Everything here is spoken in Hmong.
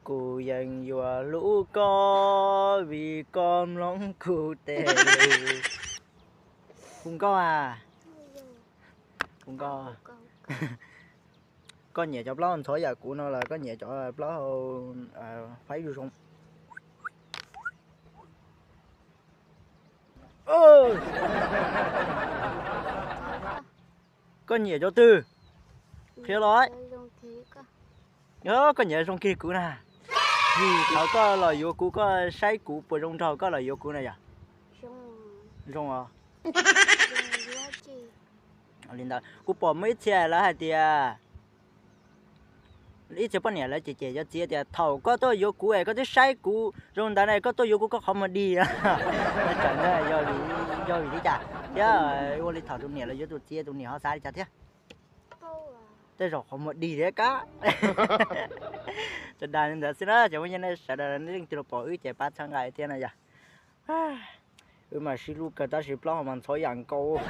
Kuv yeej yuav hlub koj vim koj mloog kuv tej lus. Hu nkauj a, hu nkauj. Koj nyiam cov plaub hau ntxhov yam kuv no los koj nyiam cov plaub hau faib zoo zoo? Koj nyiam cov twg? Qhia los. Yog koj nyiam zoo kiag kuv na. Vim thaum koj los yuav kuv koj saib kuv puas zoo nraug koj los yuav kuv na yog? Zoo os. Li ntawd kuv pom muaj ib txhia lawv hais tias, ib txhia poj niam lawv cem cem cov txiv tias thaum koj tuaj yuav kuv es koj twb saib kuv zoo ntawd ne, koj tuaj yuav kuv koj qhov muag dig. Yog vim li cas thiab? Ua li thaum tus niam los yuav tus txiv tus niam ho xav li cas thiab? Tej zaum qhov muag dig thiab kab. Tsis dag li ntawd xwb na, cov phooj ywg nej sawv daws leej twg los pom wb ces pab txhawb nqa thiab na yog. Wb mas sib hlub kawg tab sis plaub hau mas ntxhov yam nkaus.